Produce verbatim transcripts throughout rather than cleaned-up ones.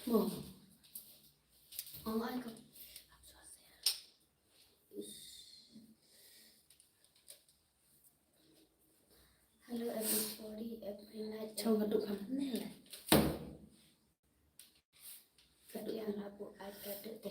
Mo. Ong ai ko. Hello everybody, every night. Chong ka duk kam ne le. Ka duk yang labu ai ka duk te.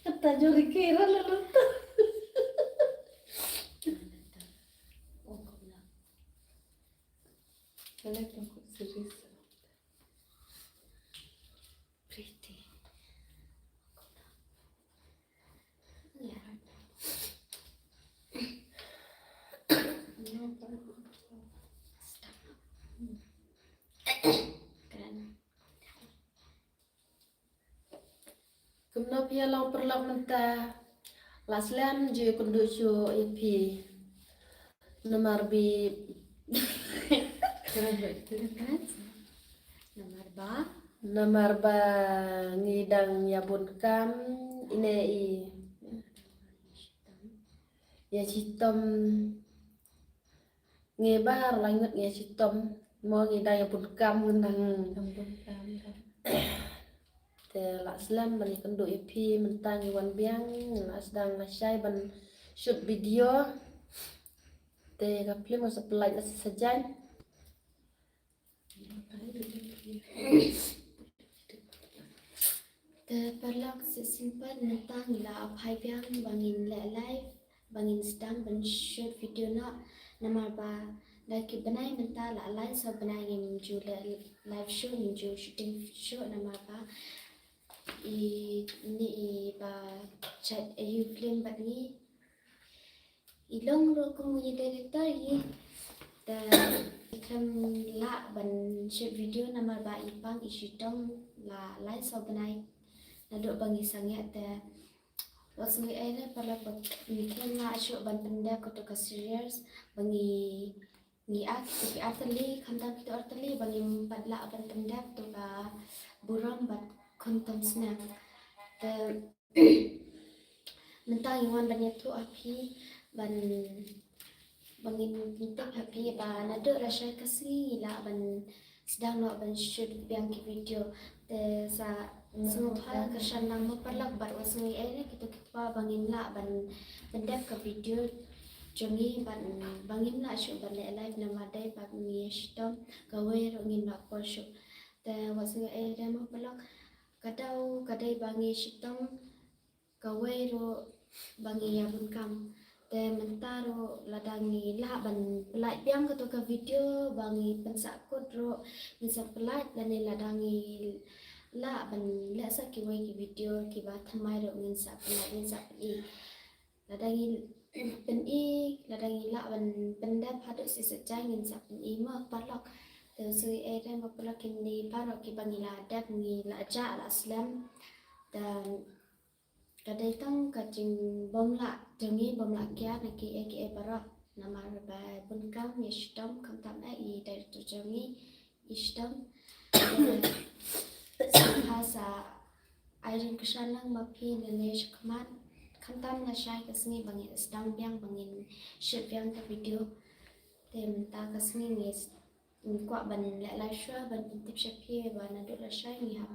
Kata juri kira lalu tu. Kalian tengok serius. Pretty. Kumno phi ïa long paralok mynta? La slem ju ïakynduh shuh ïa phi. Namar ba Namar ba? Namar ba ngi dang ïa bun kam ine i ïa shitom. Ngi baroh la ngut ngi ïa shitom. Mo ngi dang ïa bun kam ngi dang. Dang bun kam, dang. Te la slem ban ïakynduh ïa phi mynta ngi wan biang, la sdang la shai ban shoot video. Te ka film ka sa pynlait la sa jan. Te paralok, shisien pat mynta ngi la phai biang ba ngin leh live, ba ngin sdang ban shoot video noh, namar ba da ki bnai mynta la lai saw bnai ngim ju leh live shoot, ngim ju shooting shoot namar ba ine i ba jait aïu film bad ngi. I long ruh kum i director i. Te i khlem lah ban shoot video namar ba i pang i shitom la lai saw bnai. Naduh ba ngi sangeh te wat sngew ei re paralok ba ngi khlem lah shuh ban pyndep kato ka serials ba ngi ngi ar, kito ki artylli, khamtam kito artylli ba ngim pat lah ban pyndep kato ka burom bad khamtam snem. Te mynta ngi wan ban ïathuh ha phi ban, ba ngin pyntip ha phi ba naduh lashai ka sngi ngi lah ban sdang noh ban shoot biang ki video. Te sa sngewthuh ka shan lang mo paralok bad wat sngew ei re kito ki kpa ba ngin lah ban pyndep ka video jong ngi bad ba ngim lah shuh ban leh live namar dei ba ngi shitom, kawei ruh ngim lah poi shuh. Te wat sngew ei re mo paralok, ka daw ka dei ba ngi shitom, kawei ruh ba ngi ïa bun kam. Te mynta ruh lada ngi lah ban pynlait biang kato ka video ba ngi pynsahkut ruh ngin sa pynlait, lane lada ngi lah ban leh sa kiwei ki video kiba thymmai ruh ngin sa pynlait, ngin sa pyni. Lada ngi pyni, lada ngi lah ban pyndep haduh shisha jai ngin sa pyni mo paralok. Te sngewthuh ei re mo paralok, kine baroh kiba ngi la dep ngi la jah la slem. Te ka dei tang ka jingbym lah jong ngi, bym lah kiar na kiei kiei baroh namar ba bun kam ïa shitom, khamtam eh i director jong ngi i sdang. Te sngewbha sa ai jingkyrshan lang ma phi nangne shakhmat. Khamtam lashai ka sngi ba ngin sdang biang ba ngin shoot biang ka video. Te mynta ka sngi ngi s-, ngi kwah ban leh live shuwa ban pyntip sha phi ba naduh lashai ngi hap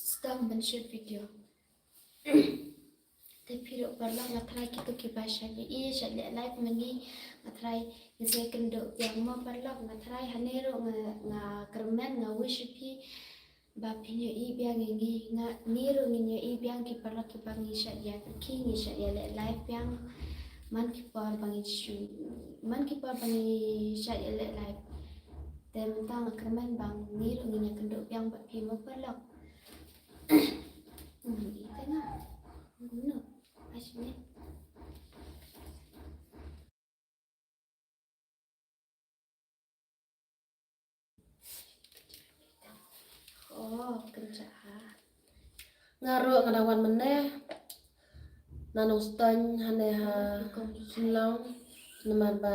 sdang ban shoot video. Te phi ruh paralok nga tharai kito kiba shait ïohi shait leh live ma ngi, nga tharai ngin sa ïakynduh biang mo paralok, nga tharai hangne ruh nga, nga kyrmen nga wish ïa phi ba phin ïohi biang ïa ngi, nga, ngi ruh ngin ïohi biang ki paralok kiba ngi shait ïa, ki ngi shait ïa leh live biang man ki por ba ngi shu, man ki por ba ngi shait ïa leh live. Te mynta nga kyrmen ba ngi ruh ngin ïakynduh biang bad phi mo paralok. Hmm, ite na. Guna. Asli. Oh, kynjah ha. Nga ruh nga dang wan mynne na Nongstoiñ hangne ha Shillong namar ba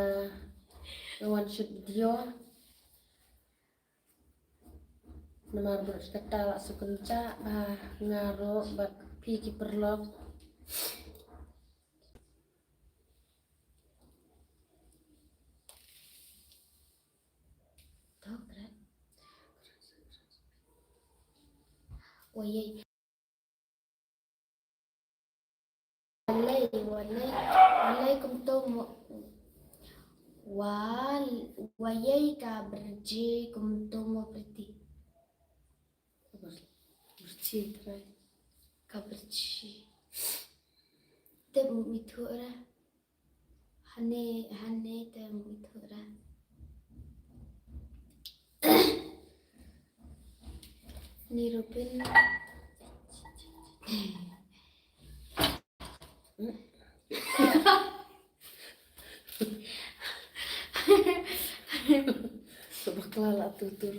nga wan shoot video. Namar ba kata la shu kynjah ba nga ruh bad phi ki paralok. Wa lei, wa lei, wa lei kumto mo, wa, wa lei ka byrji kumto mo Priti. Ka byrji trai. Ka byrji. Te mu mithu ra. Hane, hane te mu mithu ra. Ni Rupin. Bakla la tutur.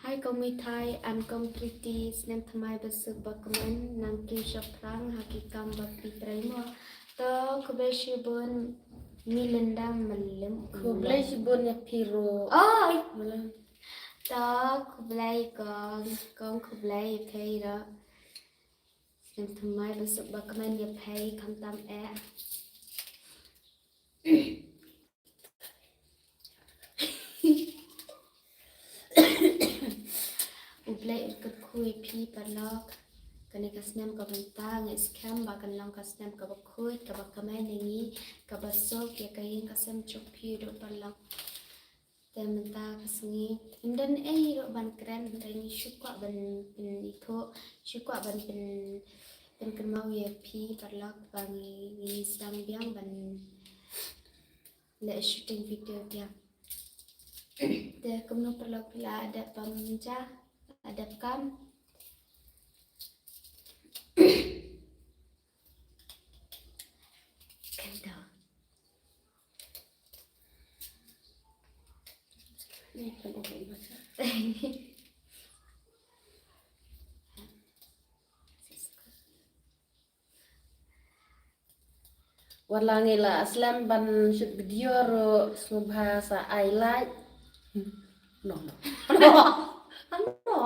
Hai kong Mithai, an kong Priti, snem thymmai ba suk ba kmen, nang kiew shaphrang ha ki kam ba phi trei mo. To khublei shibun, Milinda Malim. Khublei shibun ïa phi ruh. Oh, Malim. To khublei kong, kong khublei ïa phi ruh. Snem thymmai ba suk ba kmen ïa phi khamtam eh. U Blei un kyrkhu ïa phi paralok. Kane ka snem kaba mynta ngi skhem ba kan long ka snem kaba khuid kaba kmen ïa ngi, kaba suk ïa ka ïing ka sem jong phi ruh paralok. Te mynta ka sngi ym don ei ruh ban kren, hynrei ngi shu kwah ban pynithuh, shu kwah ban pyn, pynkynmaw ïa phi paralok ba ngi, ngi sdang biang ban leh shooting video biang. Te kumno paralok, phi la dep bam ja, la dep kam? Kyndoh. Wat la ngi la slem ban shoot video ruh sngewbha sa ai like. No, no. No.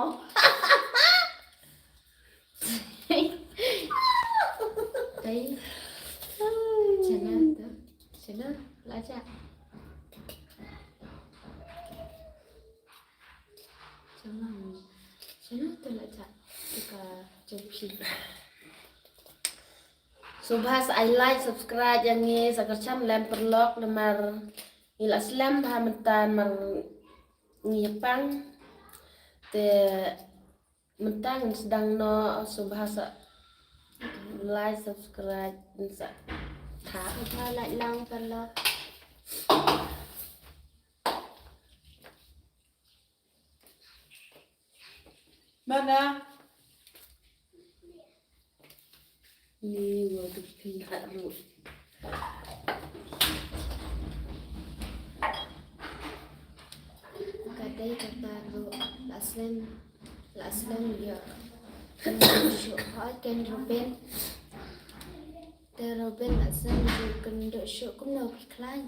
Dei. Shana to. Shana la ja. Shana. Shana to la ja. Ka jong phi. Sngewbha sa ai like, subscribe ïa ngi sa kyrshah lem paralok namar ngi la slem bha mynta namar ngi ïa pang. Te mynta ngin sdang noh, sngewbha sa like, subscribe, ngin sa tha. Sngewbha like lang paralok. Mana? Ni wa du pynhat ruh. Ka dei kata ruh la slem, la slem ïa. Kynduh shuh ha ken Ruben. Te Ruben la slem ïa kynduh shuh kumno phi khlaiñ.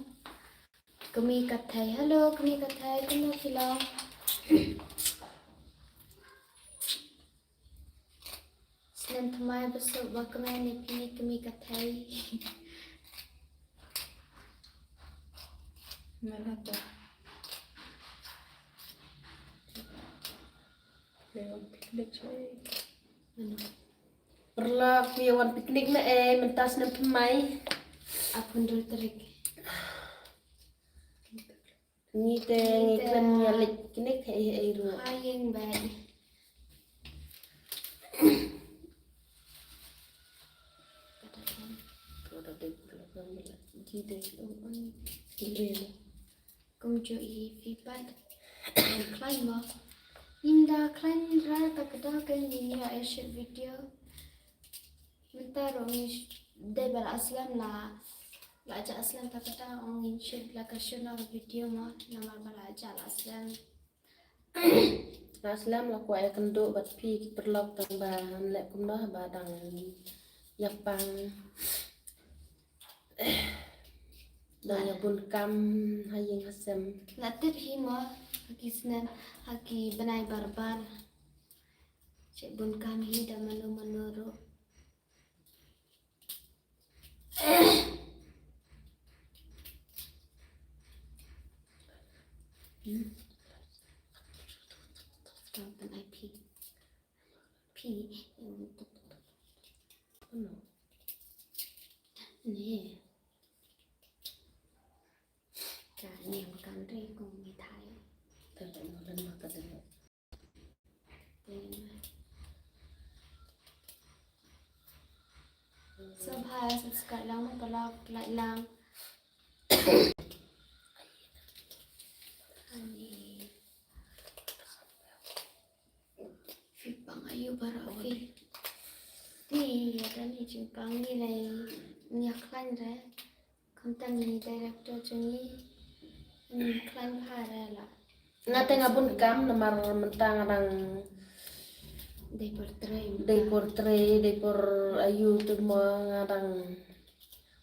Kmie Kathei. Hello, Kmie Kathei. Kumno phi long? Snem thymmai basuk ba kmen ïa phi Kmie Kathei. Mana to? Phi wan picnic shai. Mano? Paralok, phi wan picnic ne em, mynta snem thymmai. Arphew hynriew tarik. Ngi te ngi kren ïa leit picnic ha ei ei ruh. Ha ïing bad. Kumjuh ïa phi pat. Khlaiñ mo? Ngim da khlaiñ ra, ta ka daw ka ngin ïa shoot video. Mynta ruh ngi sh-, dei ba la slem la, la jah slem, ta ka daw ngin shoot la ka shoot na ka video mo, namar ba la jah la slem. La slem la kwah ïakynduh bad phi ki paralok tang ba ngan leh kumno ba dang ïa pang. Dang ïa bun kam ha ïing ha sem. La tip hi mo, ha ki snem, ha ki bnai bar bar. Shu bun kam hi da mano mano ruh. Hmm. Phi. Phi. Ano? Ni. Ka ni makan dei kong mithai. Tante mo lan makan dei. So, bha subscribe lang, mo pala like lang. Ani. Phi pang aïu baroh phi. Ni, ïa kane jingpang ngi lei, ngi ïa khlaiñ re. Khamtam ïa i director jong ngi. Ngi khlaiñ bha re la. Nga te nga bun kam namar mynta nga dang dei por trei, dei por trei, dei por aïu te mo nga dang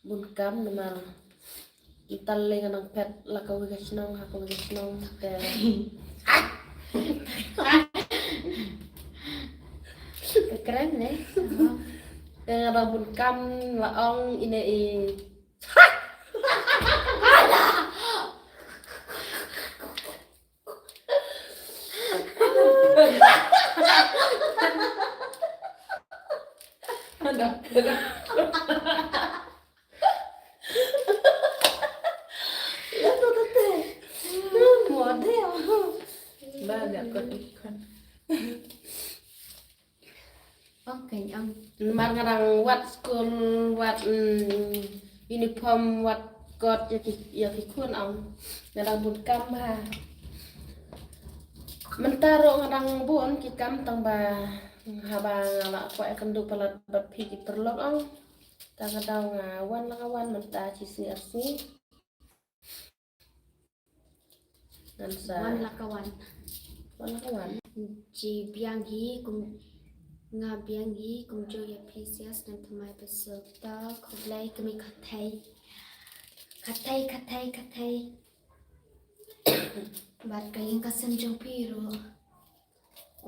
bun kam namar mynta lei nga dang phet la kawei ka shnong ha kawei ka shnong te. Ka kren ne. Te nga dang bun kam la ong ine i. Ba da ko tukkan. Okay, am. Namar nga dang wad skul, wad, mm, uniform, wad kot ïa ki, ïa ki khun, am. Nga dang bun kam bha. Mynta ruh nga dang bun ki kam tang ba haba nga la kwah ïakynduh palat bad phi ki paralok, am. Ta ka daw nga wan la nga wan mynta shi sngi ar sngi. Ngan sa wan la ka wan. Wan la ka wan. Ji biang hi kum, nga biang hi kumjuh ïa phi, shisnem thymmai basuk. Ta khublei Kmie Kathei. Kathei, Kathei, Kathei. Bad ka ïing ka sem jong phi ruh.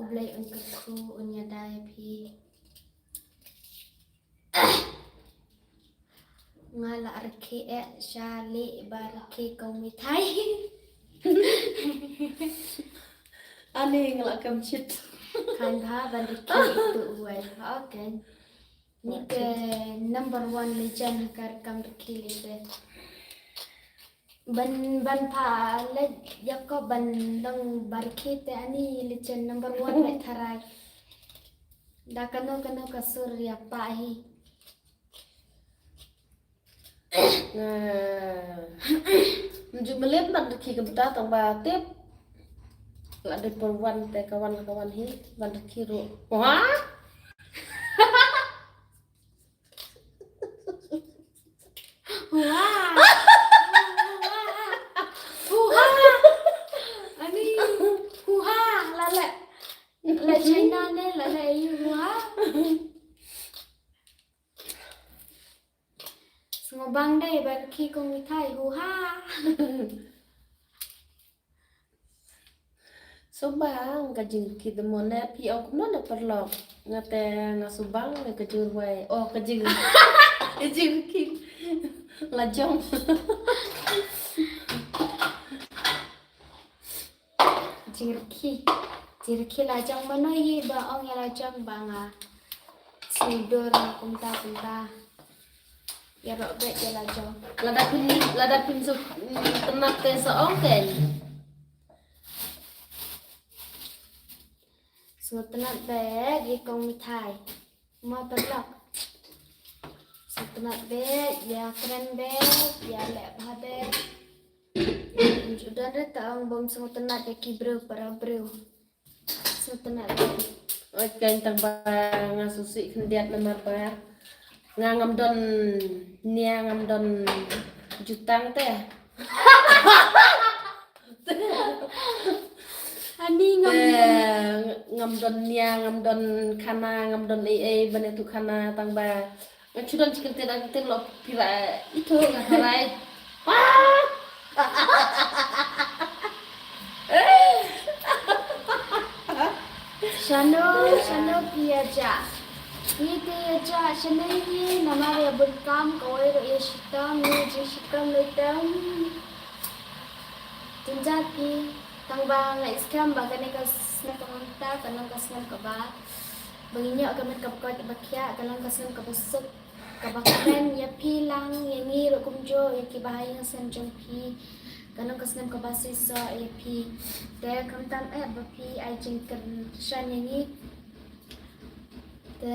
U Blei un kyrkhu, un ïada ïa phi. Nga la rkhie eh sha leh ba rkhie kong mithai. Ani nga la kam chit. Kan bha ban rkhie tu wai. Okay. Ni ke number one legend ha ka kam rkhie leh te. Ban, ban pha leh Jacob ban long ba rkhie te ani legend number one leh tharai. Da kano kano ka sur ïa pah hi. Nga ym ju mlien ban rkhie kumta tang ba tip. La dei por wan te ka wan ka wan hi ban rkhie ruh. Wah. Huha. Huha. Ani. Huha. La leh. La China ne, la leh aïu huha. Sngewbang dei ba rkhie kong mithai huha. Subang ka jingrkhie de mo ne phi ong kumno ne paralok. Nga te nga subang ne ka jingrwai. Oh ka jing ka jingrkhie. La jong. Jingrkhie. Jingrkhie la jong mano ïa ba ong ïa la jong ba nga. Sngew dur kumta kumta. Ïaroh beit ïa la jong. Lada phin lada phin sngewtynnat te sa ong te. Sngewtynnat beit ïa kong mithai. Mo paralok. Sngewtynnat beit ïa kren beit ïa leh bha beit. Ju don re ta ong bym sngewtynnat ïa ki briew para briew. Sngewtynnat beit. Oi kan tang ba nga sngewsih khyndiat namar ba nga ngam don nia ngam don jutang te. Ani ngam ngam don nia ngam don khana ngam don ei ei ban ïathuh khana tang ba nga shu don chicken te dang te lo pira itu nga harai. Shano shano pia ja. Ni te ja shano ni namar ïa bun kam kawai ro ïa shitom ni ji shitom ni tem. Jingjia ki tang ba nga iskam ba kane ka snem ka mynta ka long ka snem kaba ba ngi ñiah ka met kaba koit ba khiah ka long ka snem kaba suk kaba kmen ïa phi lang ïa ngi ruh kumjuh ïa ki bahaïing snem jong phi ka long ka snem kaba shisha ïa phi te khamtam eh ba phi ai jingkyrshan ïa ngi te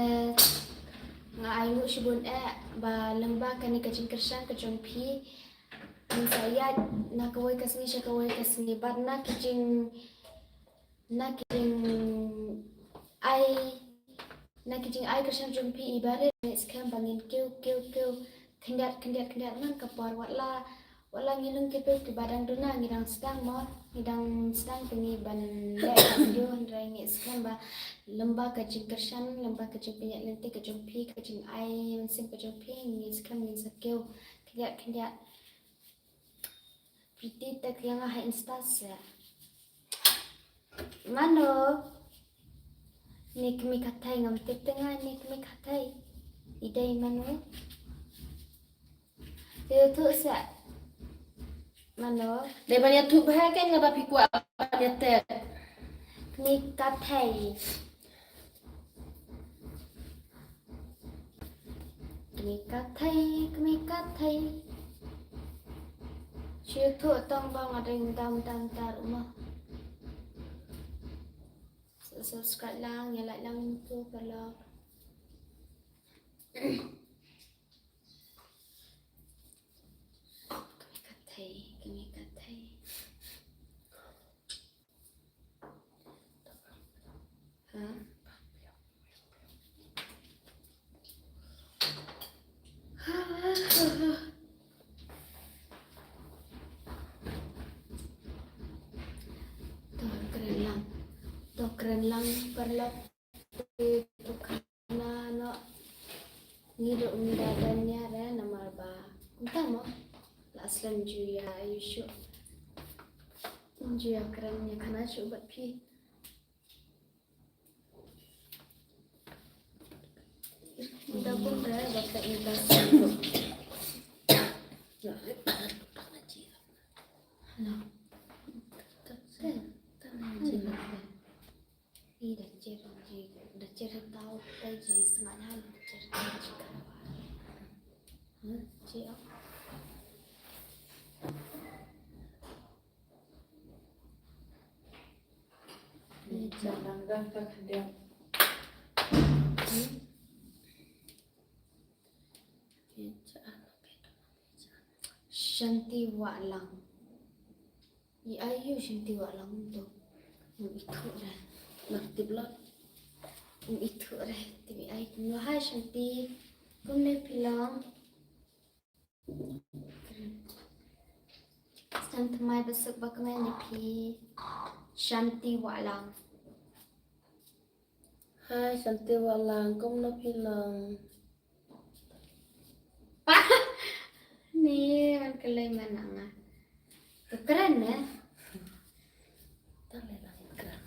nga ai nguh shibun eh ba lyngba kane ka jingkyrshan ka jong phi Ngin sa ïaid na kawei ka sngi sha kawei ka sngi bad na ki jing na ki jing ai na ki jing ai ka shan jong phi i barit ne skhem ba ngin kiew kiew kiew khyndiat khyndiat khyndiat man ka por wat la wat la ngi lung ki pek ki ba dang duna ngi dang sdang mo ngi dang sdang te ngi ban leh ka video hynrei ngi skhem ba lymba ka jingkyrshan lymba ka jingpynïaid lynti ka jong phi ka jing ai mynsiem ka jong phi ngi skhem ngin sa kiew khyndiat khyndiat. Pretty tak ïa nga ha Insta sa. Mano? Ni kmie ka thai ngam tip te nga ni kmie ka thai. I dei mano? Te tu sa. Mano? Dei ban ïathuh bha kan nga ba phi kwah ban ïathuh. Kmie ka thai. Kmie ka thei, kmie ka thei. Shu ïathuh tang ba nga dang dam dam tar uma. Subscribe lang, ïa like lang tu paralok. Kmie ka thei, kmie ka thei. Ha? To kren lang. To kren lang paralok. To kren lang. Na, no. Ngi ruh ngi da don nia re namar ba. Kumta mo. La slem ju ïa ïu shu. Ju ïa kren ïa khana shu bad phi. Da bun re ba ka ida. Hello. Ih, da jer ji, da jer tau, da ji sngewbha, da jer tau ji khawa. Hmm, ji ah. Ni jangan dah tak ada. Hmm. Shanti Wahlang. I ayu Shanti Wahlang to. Ngam ithuh re. Ngam tip lot. Ngam ithuh re. Tip i ai kumno hai Shanti. Kumne phi long. Shan thymmai ba suk ba kmen ïa phi. Shanti Wahlang. Hai Shanti Wahlang kumno phi long. Pa. Ni man kylli man nga. To kren ne. Tang le lang kren.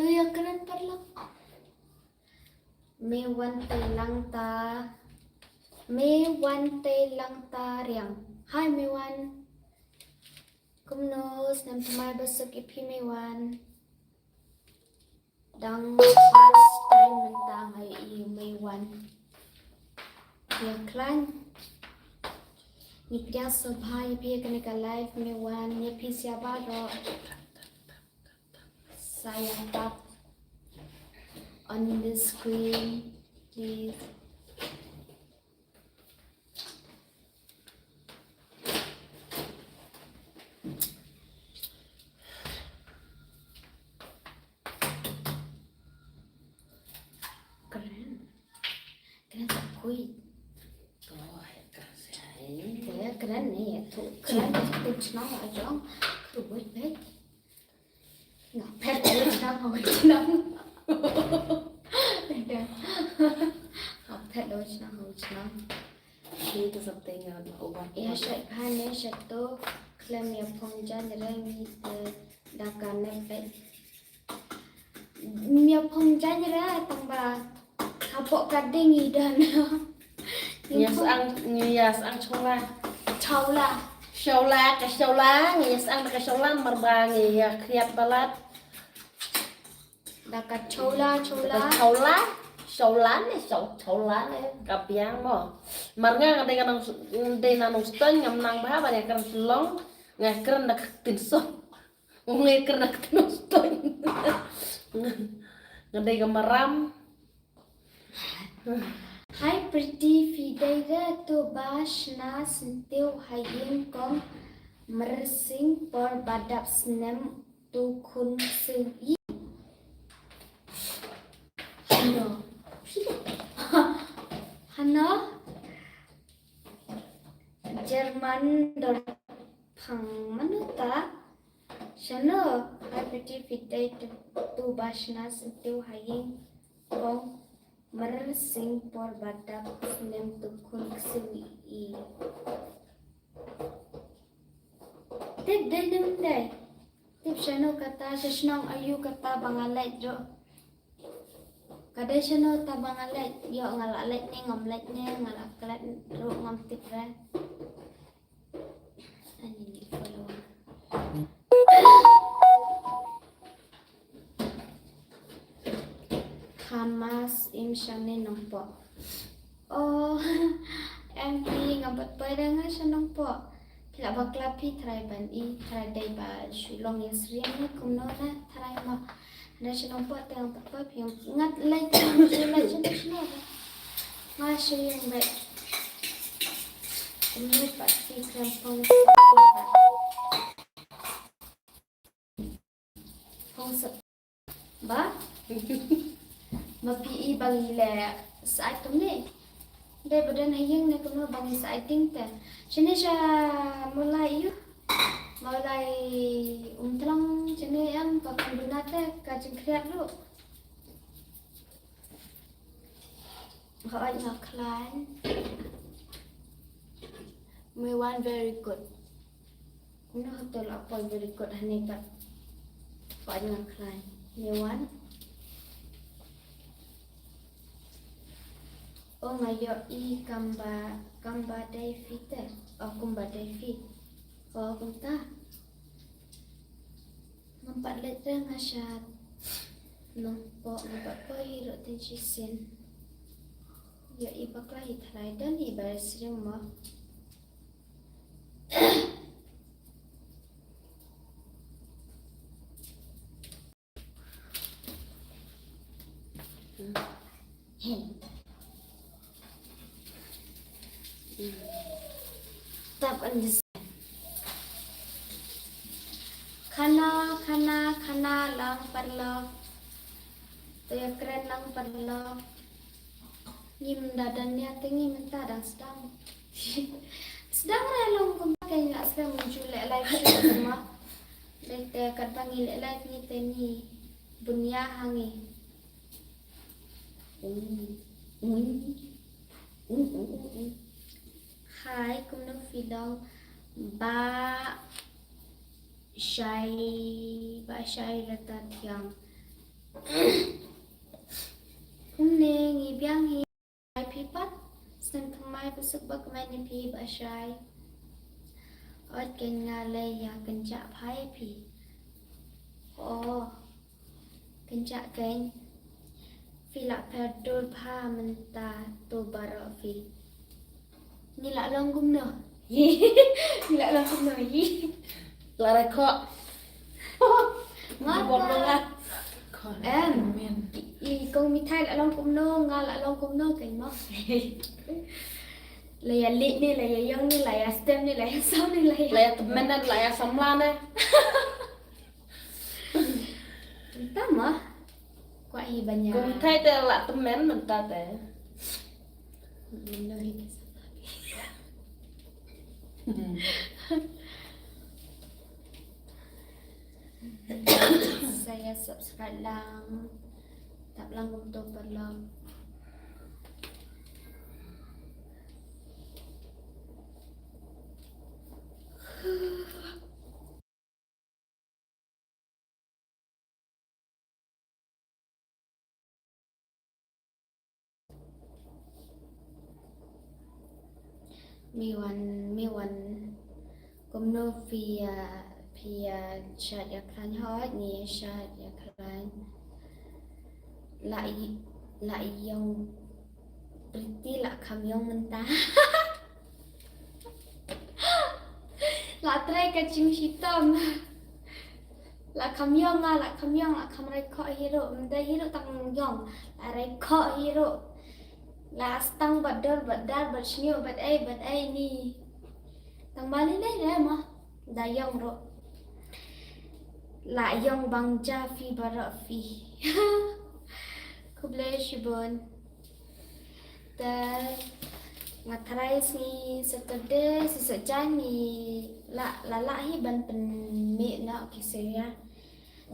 Ïa kren parlok. Me wan te lang ta. Me wan te lang ta riang. Hi me wan. Kumno snem thymmai ba suk ïa phi me wan. Dang first time mynta nga ïohi me wan. Ïa khlaiñ. Ngi pdiang sngewbha ïa phi ïa kane ka live me wan ïa phi sha baroh. Sa ïa tap on the screen please. Kren. Kren sa pui. To, kren sa. Te kren ni, tu kren tu chnong la jong. Tu wait, wait. Nga phet lo chnong ha chnong. Nga phet lo chnong ha chnong. Ni tu sa teng nga ubat. Ïa sha phan ne sha tu khlem ïa phong jan reng ni te da ka ne phet. Ïa phong jan reng tang ba hapoh ka ding i dan. Ngi ïa sang, ngi ïa sang chola. Chola. Chola, ka chola, ngi ïa sang ka chola, mar ba ngi ïa khriat palat. Da ka chola, chola. Ka chola, chola ne, cho-, chola ne, ka biang mo. Mar nga nga dei ka nong, dei na Nongstoiñ, ngam nang bha, ba ïa ka nong Shillong, nga kren da ka Ktien Sot. Nga kren da ka Nongstoiñ. Nga dei ka Maram. Hi Pretty, phi dei re to ba shna syntiew ha ïing kong myrsing por ba dap snem tu khun ksiew i. Hano. Hano. German dor phang mano ta. Shano, hi Pretty, phi dei tu, tu ba shna syntiew ha ïing kong myrsing por ba dap snem tu khun ksiew i. Tip dei ne ym dei? Tip shano kata, sha shnong aïu kata ba nga leit ruh. Ka dei shano ta ba nga leit, ïoh nga la leit ne ngam leit ne, nga la klet ruh ngam tip re. Ani ni follower. Hamas im shane Nongpoh. Oh, em phi ngam pat poi da nga sha Nongpoh. Phi la bakla phi tharai ban i, tharai dei ba shu long ïa sriang ne kumno na tharai ma. Hynda sha Nongpoh te ngam pat poi phi ngat lai te ngam shu lai sha Nongpoh. Nga shu ïeng bad. Kumno pat phi kren phong sa phi pat. Phong sa ba. Ma phi i ba ngi leh sa ai kumne. Dei ba don ha ïing ne kumno ba ngi sa ai ting te. Shane sha Mawlai ïu. Mawlai Umtlang shane em ka khun duna te ka jingkhriat ruh. Hooid nga khlaiñ. Me wan very good. Kumno hato la poi very good hane pat. Hooid nga khlaiñ. Me wan. O nga ïohi kam ba, kam ba dei phi te. O kumba dei phi. O kumta. Ngam pat leit re nga sha Nongpoh, ngam pat poi hi ruh tang shisien. Ïohi bakla hi tharai don hi ba srem mo. Tap an dis. Khana, khana, khana lang parlok. To ïa kren lang parlok. Ngim da dang ïa te ngim mynta dang sdang. Sdang ra long kumba ke nga sdang mynju leh live show kumba. Dei te katba ngi leh live ngi te ngi bunia ha ngi. Ui, ui, ui, ui, ui. Hai, kumno phi long ba shai, ba shai rata thiang. Ai, phi suk ba kmen ïa phi ba shai. Ot ken nga lei ïa kynjah phai phi. Oh, kynjah ken. Phi la pher dur pha mynta to baroh phi. Ngi la long kumno? Ngi la long kumno hi? La rai khoh. Nga bom long la. Em. I kong Mithai la long kumno, nga la long kumno ken mo. La ïa lih ne, la ïa ïong ne, la ïa stem ne, la ïa sam ne, la ïa, la ïa tymmen ne, la ïa samla ne. Mynta ma. Kwah hi ban ïa. Kong Mithai te la tymmen mynta te. Mynta hi te sa. Sa ïa subscribe lang. Tap lang kumto paralok. Miwan, Miwan. Kumno phi, ah, phi, ah, shad ïa khlaiñ? Hooid, ngi shad ïa khlaiñ. La i, la ïong Pretty la kham ïong mynta. La trei ka jingshitom. La kham ïong nga, la kham ïong, la kham rai khoh hi ruh, mynta hi ruh tang ïong. La rai khoh hi ruh. La stang bad dur bad dar bad shñiuh bad ei bad ei ni. Tang ba lei lei re ma. Da ïong ruh. La ïong bang ja phi baroh phi. Khublei shibun. Te nga tharai sngi Saturday, sngi Saitjaiñ ngi la, la lah hi ban pynmih noh ki serial.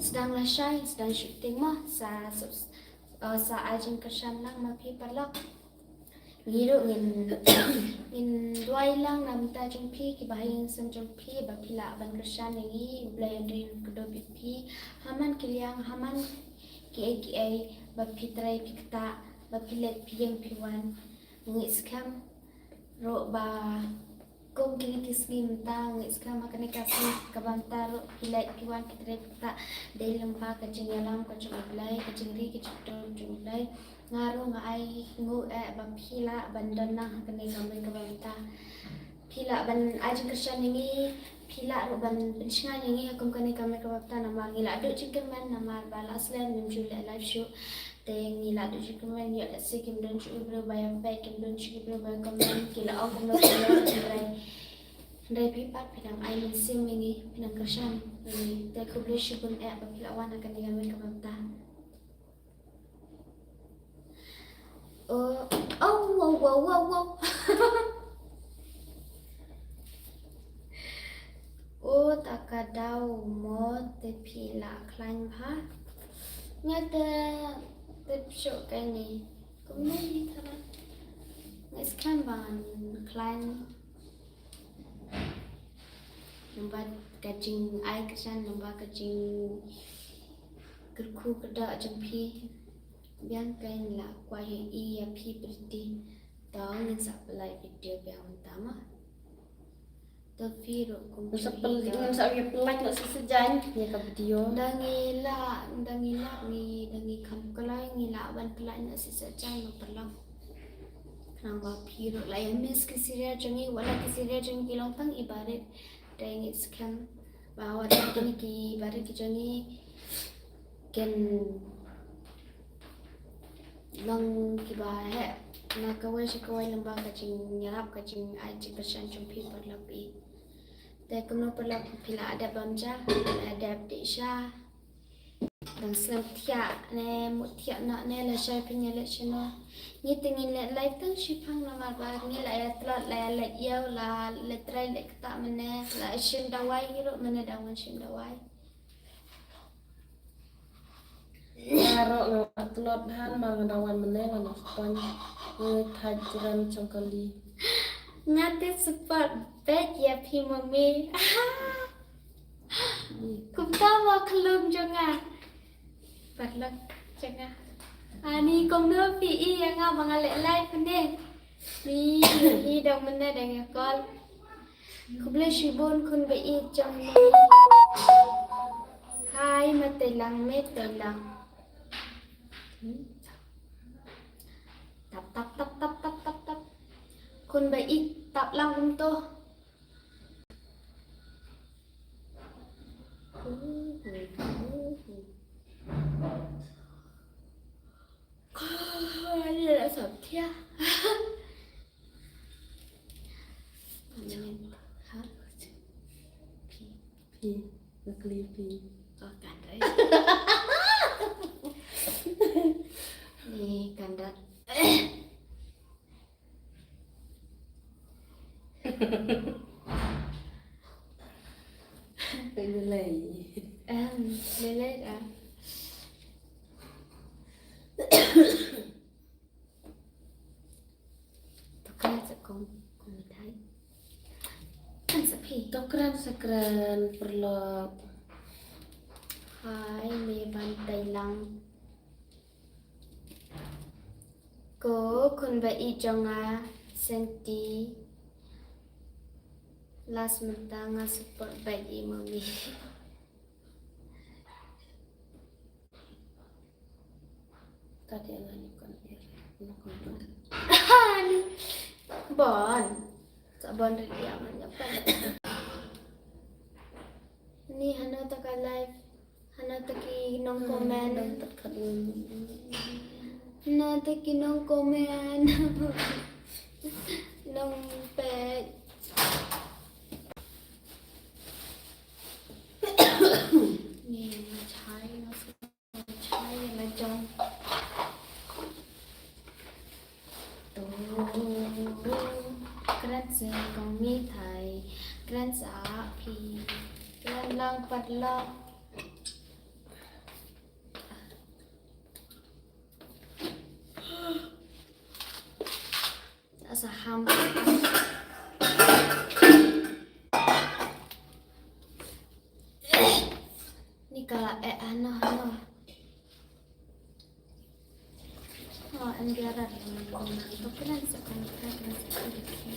Sdang lashai, sdang shooting mo, sa, sa, sa ai jingkyrshan lang ma phi paralok. Ngi ruh ngin, ngin duwai lang na bynta jong phi, kiba ha ïing sem jong phi, ba phi lah ban kyrshan ïa ngi, U Blei un ri un kdew bad phi ha man ki liang, ha man kiei kiei, ba phi trei phi ktah, ba phi leit phi ïeng phi wan. Ngi skhem ruh ba kum kine ki sngi mynta, ngi skhem ha kane ka sngi kaba mynta ruh phi leit phi wan phi trei phi ktah, dei lyngba ka jingïalam ka jong U Blei, ka jingri ka jingkyrkhu jong U Blei. Nga ruh nga ai nguh eh ba phi lah ban don lang ha kane ka mei kaba mynta. Phi lah ban ai jingkyrshan ïa ngi, phi lah ruh ban pynshngaiñ ïa ngi ha kum kane ka mei kaba mynta, namar ngi la duh jingkyrmen namar ba la slem ngim ju leh live show. Te ngi la duh jingkyrmen, ïoh lehse kim don shuh ki briew ba ïa peit, kim don shuh ki briew ba ïa comment, ki la ong kumno kumno, hynrei, hynrei phi pat phi dang ai mynsiem ïa ngi, phi dang kyrshan ïa ngi. Te khublei shibun eh ba phi la wan ha kane ka mei kaba mynta. Oh, oh, wow, wow, wow, wow. Oh, ta ka daw mo te phi la khlaiñ bha. Nga te tip shuh kane. Kumne hi tara. Nga skhem ban khlaiñ. Namar ka jingai kyrshan, namar ka jingkyrkhu kyrdoh jong phi. Biang kein la kwah ïohi ïa phi Pretty. To ngin sa pynlait video biang mynta ma. To phi ruh kum ngin sa pynlait, ngin sa ïa pynlait noh shisha jaiñ ïa ka video. Da ngi la, da ngi la, ngi, da ngi kham kloi, ngi lah ban pynlait noh shisha jaiñ ma paralok. Khnang ba phi ruh la ïa miss ki serial jong ngi, wat la ki serial jong ngi ki long tang i barit. Te ngi skhem ba wat la kine ki barit ki jong ngi kin long kiba heh na kawei sha kawei lyngba ka jingïarap, ka jingai jingkyrshan jong phi paralok. Te kumno paralok, phi la dep bam ja, phi la dep dih sha. Dang slem thiah ne, mut thiah noh ne, lashai phin ïaleit shano. Ngi te ngin leit live tang shiphang namar ba ngi la ïa tlot, la ïa leit ïew, la leit trei leit ktah mynne, la shim dawai hi ruh mynne, dang wan shim dawai. Nga ruh nga la tlot han, mar nga dang wan mynne nga nang spon. Ngi thait jrem jong kali. Nga te support beit ïa phi mummy. Kumta ma khlum jong nga. Paralok jong nga. Ani kumno phi ïa nga ba nga leh live ne. Hi, hi dang mynne dang ïa call. Khublei shibun khun ba ïeit jong ngi. Hi, ma tei lang, me tei lang. Tap, tap, tap, tap, tap, tap, tap. Khun ba ïeit tap lang kumto. Ani la sop thia. Ha? Phi. Phi. Bakli phi. Oh, kan dei. Ni kan dei. Lei lei. Em, lei lei da. To kren sa kong, kong Thai. Kren sa phi. To kren sa kren paralok. Hi, me ban tei lang. Ko khun ba ïeit jong nga, Senti. Last mynta nga support ba ïeit mummy. Tadi nga ni kon ïa. Nga kon ïa. Ani. Bon. Sa bon ri ïa nga ïa. Ni hano ta ka live. Hana ta ki nong comment. Hana ta ki nong comment. Nong peit. Ni ma chai, ma chai, ma jong. Kren sa kong mithai, kren sa phi, kren lang pat lang. Sa ham. Ni ka la eh ano ano. Oh, em biara. To kren sa kong mithai, kren sa kong mithai.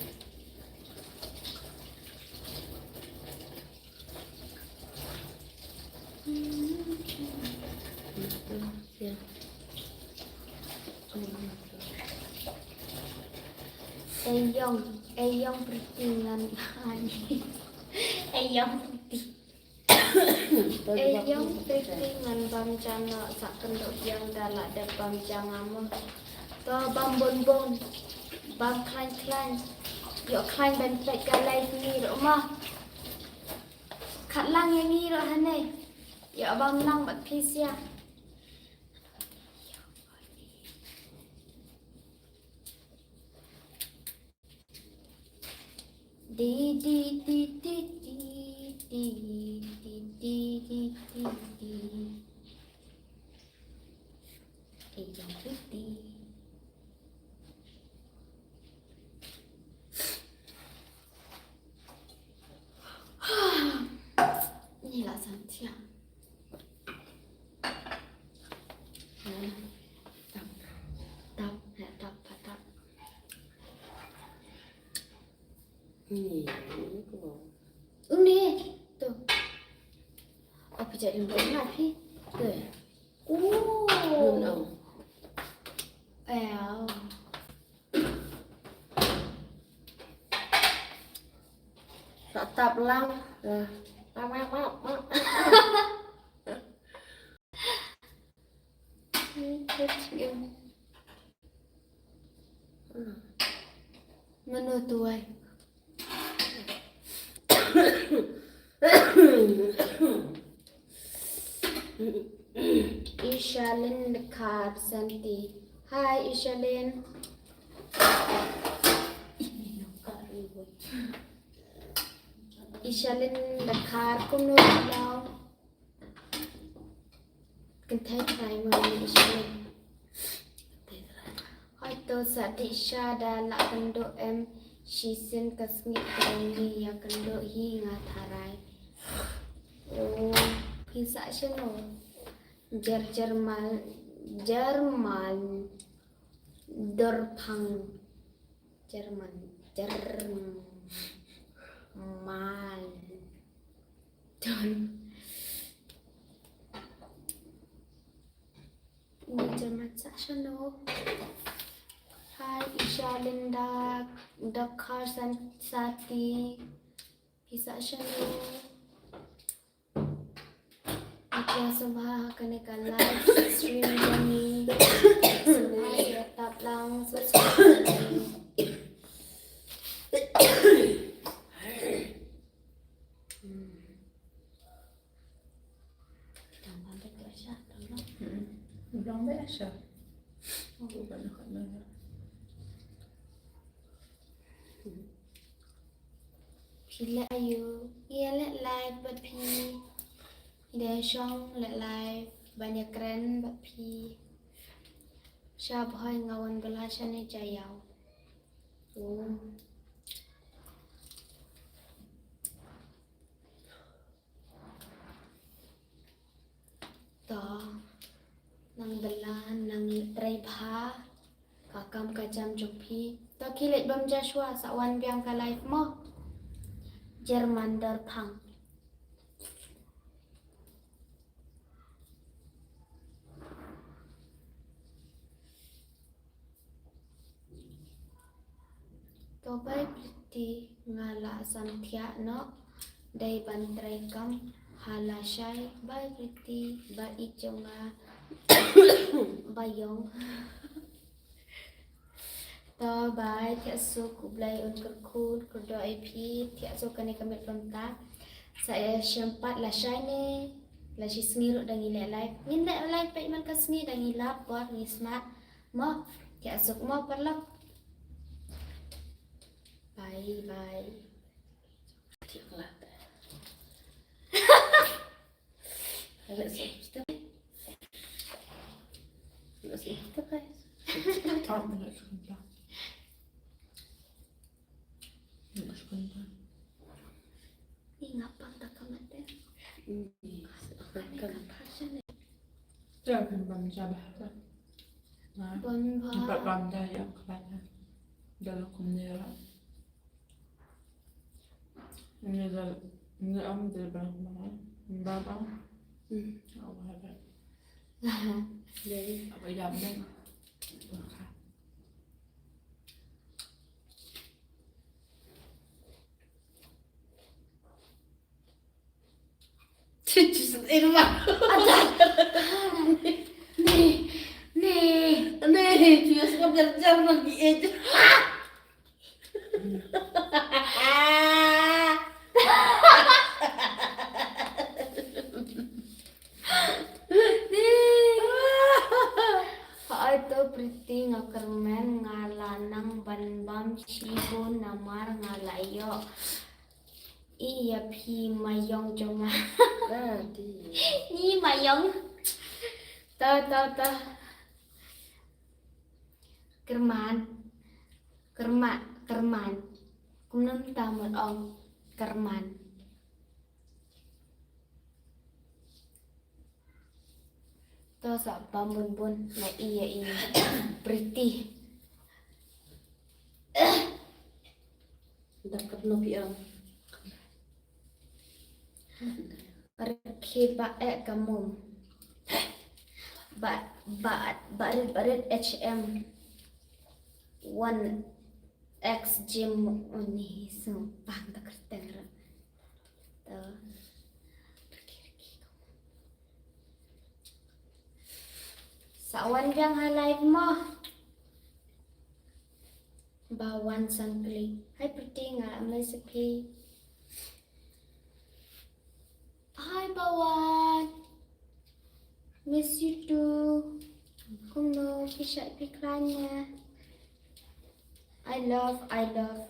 Eyong, eyong pretty ngan ani. Eyong pretty. Eyong pretty ngan bam ja noh sa kynduh biang da la dep bam ja nga mo. To bam bun bun. Bam khlaiñ khlaiñ. Ïoh khlaiñ ban peit ka live ngi ruh mo. Khat lang ïa ngi ruh hangne. Ïa bam lang bad phi sia. Di di di di di di di di di di. Ejang putih. Ni la san thiang. Tap, tap, tap, tap. Ni, ni ko. Ni, tu. Apa jadi buat lagi? Tu. Oh. Nun au. Au. Sa tap lang. Mano tuai? Ishalin Lekar Santi. Hi, Ishalin. Ishalin Lekar, kumno lau? Kynthei trai ma ngi Ishalin. Hooid to sa dih sha da la kynduh em shisien ka sngi ka ngi ïa kynduh hi nga tharai. O phi sah shano? Jer Jerman, Jerman Dorphang. German. German. Don. Ni German sa shano. Hi, Isha, Linda, Dakar, San-, Sati. Phi sa shano. Ïa sngewbha ha kane ka live stream jong ngi. Sngewbha ïa tap lang subscribe. Phi leh aïu? Ïa leh live bad phi. Ïa shong leh live ban ïakren bad phi. Sha Bhoi nga wan bylla shane Jaiaw. Oh. To, nang bylla, nang trei bha ka kam ka jam jong phi. To khie leit bam ja shuwa, sa wan biang ka live mo. German Dorphang. To bye Pretty, nga la sam thiah noh, dei ban trei kam ha lashai. Bye Pretty, bye i jong nga. Bye yong. To bye, thiah suk, U Blei un kyrkhu kyrdoh ïa phi, thiah suk kane ka miet bynta. Sa ïa shem pat lashai ne, la shi sngi ruh da ngi leh live. Ngin leh live peit man ka sngi da ngi lap bor ngi smat. Mo, thiah suk mo paralok. Bye bye. Let's stop. Let's stop, guys. Stop. Let's go. Let's go. Ih, ngapa tak kamat deh? Ih, ngapa tak kamat? Ya, bam bam jabah. Bam bam. Bam bam dah ya, kapan dah. Dah lakum dia lah. Ini dah, ini am dia bam bam. Bam bam. Hmm. Apa ada? Jadi. Apa jam dah? Cucu sendiri mah. Ada. Nih, nih. Nih, cucu suka belajar lagi aja. Haoid to Pretty, nga kyrmen, nga la nang ban bam shibun namar nga la ïoh. Ïa phi Maiong jong nga. Ni Maiong. To, to, to. Kyrman. Kyrma, kyrman. Kumno mynta mut ong kyrman. To sa bam bun bun na i ïa i Pretty. Dap kat no pi am. Rkhi ba e ka mum. Ba, ba, ba rit, ba rit H M. One X gym, oni sung pang ta kyrteng ra. To. Sa wan biang ha live mo. Ba wan sang klik. Hi Pretty, nga miss phi. Hi Bawan. Miss you too. Kumno phi shah phi khlaiñ ne? I love, I love.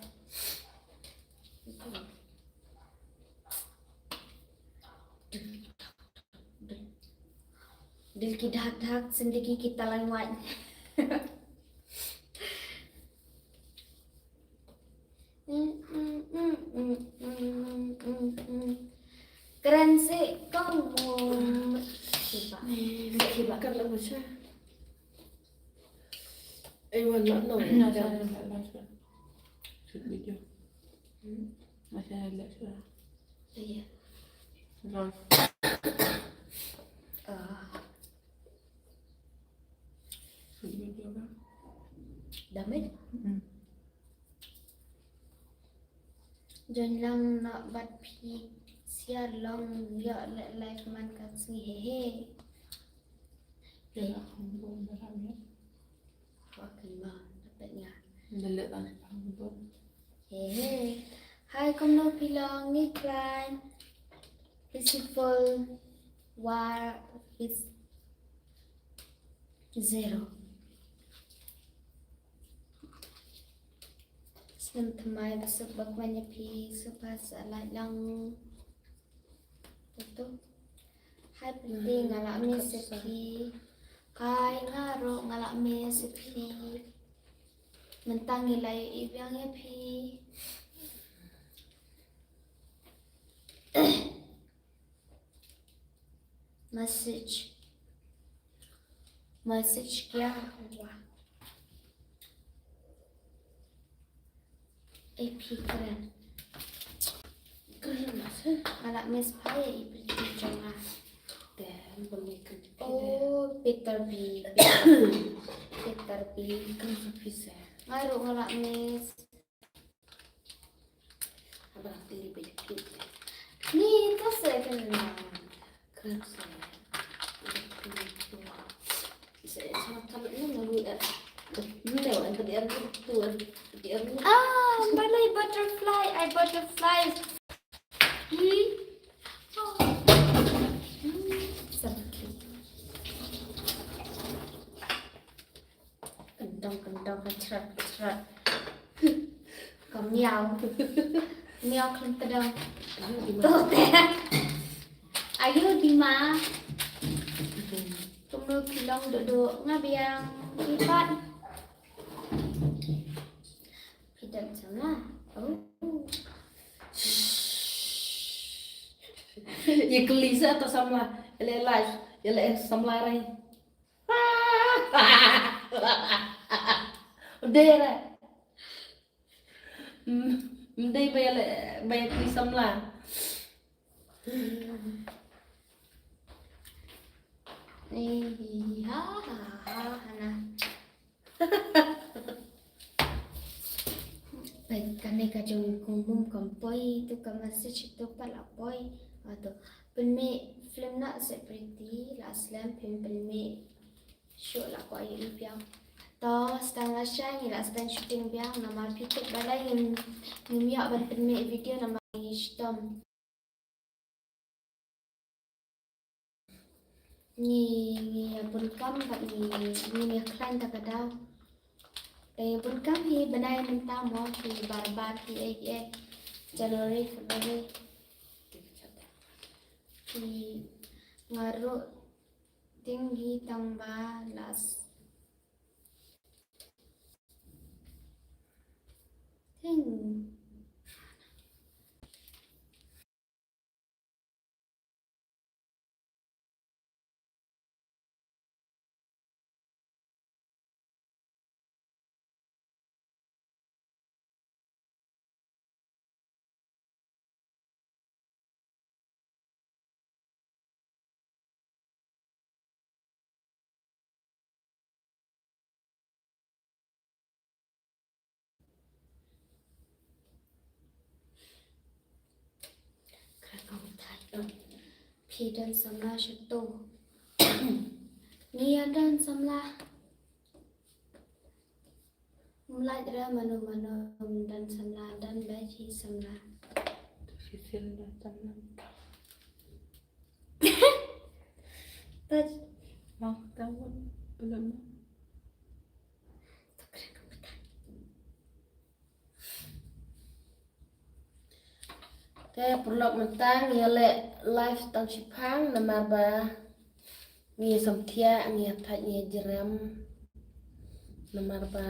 Dil ki dhak dhak sendiki kita lang wait. Kren si kong mum. Kiba. Kiba. Kan la baca. Eh, wan la no. No, sorry, no, no, sorry. Shoot video. Hmm. Masa ada suara. Iya. Roll. Ah. Shoot video kan? Damai? Hmm. Jon lang na bat phi siar long ya le live man ka sngi he he. Ya, ya. Fucking man, dapat ya. Dalit ang pang tu. He he. Hi, kumno phi long, ngi klein. Peaceful war is zero. Snem thymmai ba suk ba kmen ïa phi, suk ba sa lait lang. Tutu. Hi Pretty, nga la miss ïa phi. Hi, nga ruh nga la miss ïa phi. Mynta ngi la ïohi biang ïa phi. Message. Message kya hua? A P kren. Kren message. Nga la miss pha ïa i Pretty jong nga. Then, beli kren. Oh, Peter B. Peter B. Peter B. Kren sa pisa. Nga ruh nga la miss. Abang tiri beli kit. Ni, tu saya kena. Keren saya. Saya sangat kalau ini lalu ya. Ini lewat tadi ada tu, tadi ada. Ah, balai butterfly, I butterfly. Hmm. Oh. Hmm. Sangat cute. Kentang, kentang, kecrat, kecrat. Ka miau. Miau khlem tdong. Ayu dima. Ayu dima. Kumno phi long duh-duh, nga biang. Phi pat. Phi don samla. Oh. Ïa kylli sa to samla. Ïa leh live. Ïa leh samla rai. Dera. Mdei ba ïa le, ba ïa kylli samla. Ni ha ha ha ha na. Bai, kane ka jong kong bum kam poi, tu ka message tu pat la poi. Ato, pynmih film na se Pretty, la slem pynmih. Shuh la kwah ïohi biang. To, stang lashai ngi la stang shooting biang, namar phi tip balei ngim, ngim ïoh ban pynmih video namar ngi shitom. Ngi, ngi ïa bun kam bad ngi, ngim ïa khlaiñ ta ka daw. Te bun kam hi bnai mynta mo, hi bar bar hi ei ei. January, February. Hi nga ruh Ting hi tang ba las. Ting. Phi don samla sha to. Ngi ïa don samla. Mlai re mano mano don samla, don bad hi samla. Shisien don samla. Tad. Mau tahu belum? Te paralok, mynta ngi ïa leh live tang shiphang namar ba ngi ïa samthiah, ngi ïa thait, ngi ïa jrem. Namar ba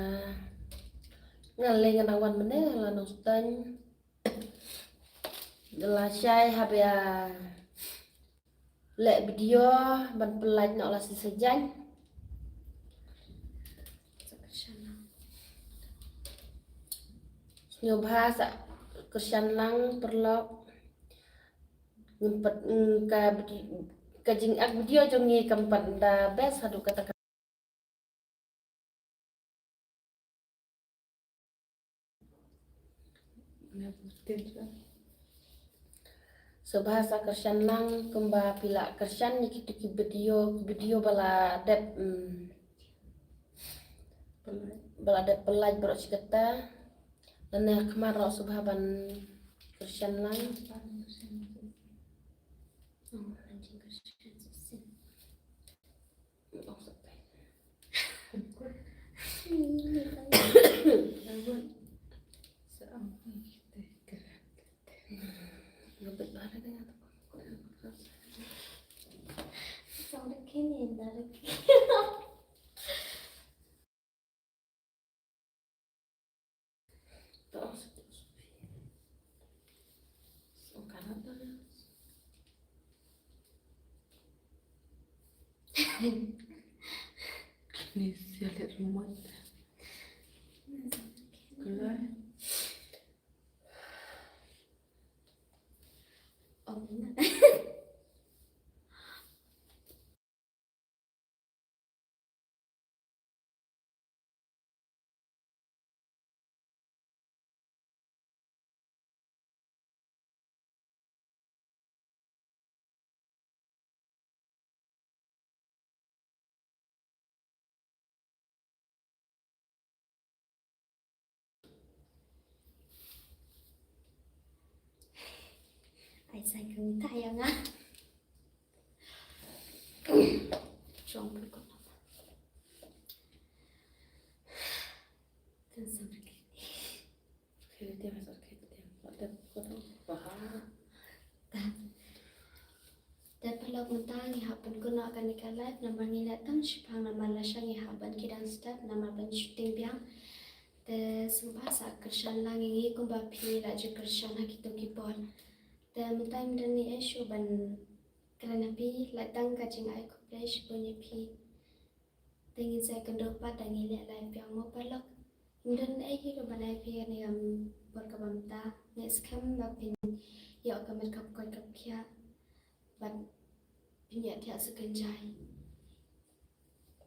nga lei nga nang wan mynne la Nongstoiñ. Lashai haba ïa leh video ban pynlait noh la shisha jaiñ. Ngi bha sa kyrshan lang paralok. Ngim pat, mm, ka bidi-, ka jingak video jong ngi kam pat da best haduh kata ka. Sngewbha sa kyrshan lang kumba phi la kyrshan ïa kito ki video, ki video ba la dep, mm, ba la dep pynlait baroh shi katta. Lane khmat ruh sngewbha ban kyrshan lang. Ai, sai kong ta yang ah. Chong pun kong. Kan sampai. Te paralok mynta ngi hap pynkut noh kane ka live namar ngi leh tang shiphang namar lashai ngi hap ban kit dang step namar ban shooting biang. Te sngewbha sa kyrshan lang ïa ngi kumba phi la ju kyrshan ha kito ki por. Te mynta ngim don ei shuh ban kren ha phi, leh tang ka jingai khublei shibun ïa phi. Te ngin sa ïakynduh pat da ngi leh live biang mo paralok. Ngim don ei hi ruh ban ai phi kane ka por kaba mynta. Ngi skhem ba phin ïoh ka met ka pyrkhat ka pyrkhat bad phin ïoh thiah suk kynjai.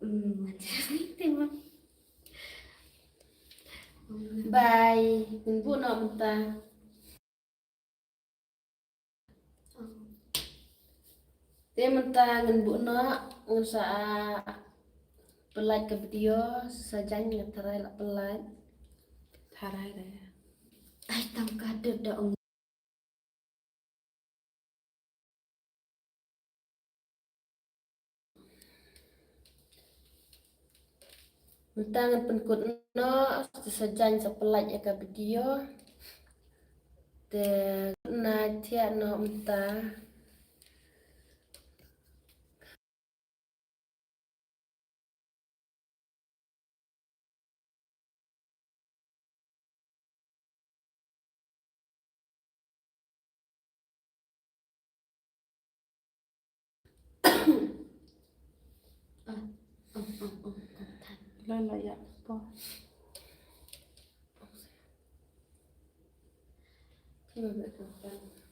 Hmm, te ma. Bye. Ngin buh noh mynta. Te mynta ngin buh noh, ngin sa, ah, pynlait ka video, sa jan nga tharai la pynlait. Tharai da. Ai, tang ka dud da ong. Mynta ngan pynkut noh, sa jan sa pynlait ïa ka video. Te na thiah noh mynta.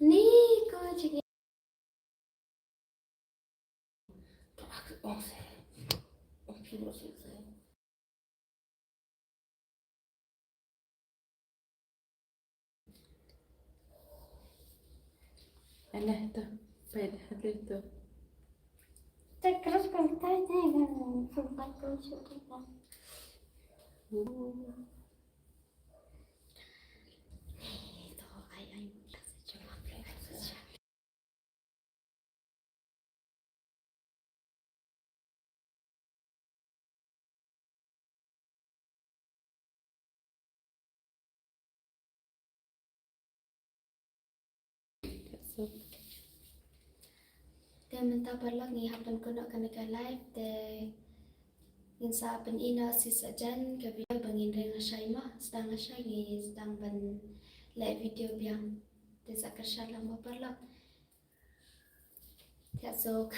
Ni ko jing. Alah tu, pai dah tu. Tak keras kan tak ni kan. Te mynta paralok ngi hap pynkut noh kane ka live te ngin sa pyni noh shi sajan ka video ba ngin ring lashai mo, sdang lashai ngi sdang ban leh video biang. Te sa kyrshan lang mo paralok. Thiah suk.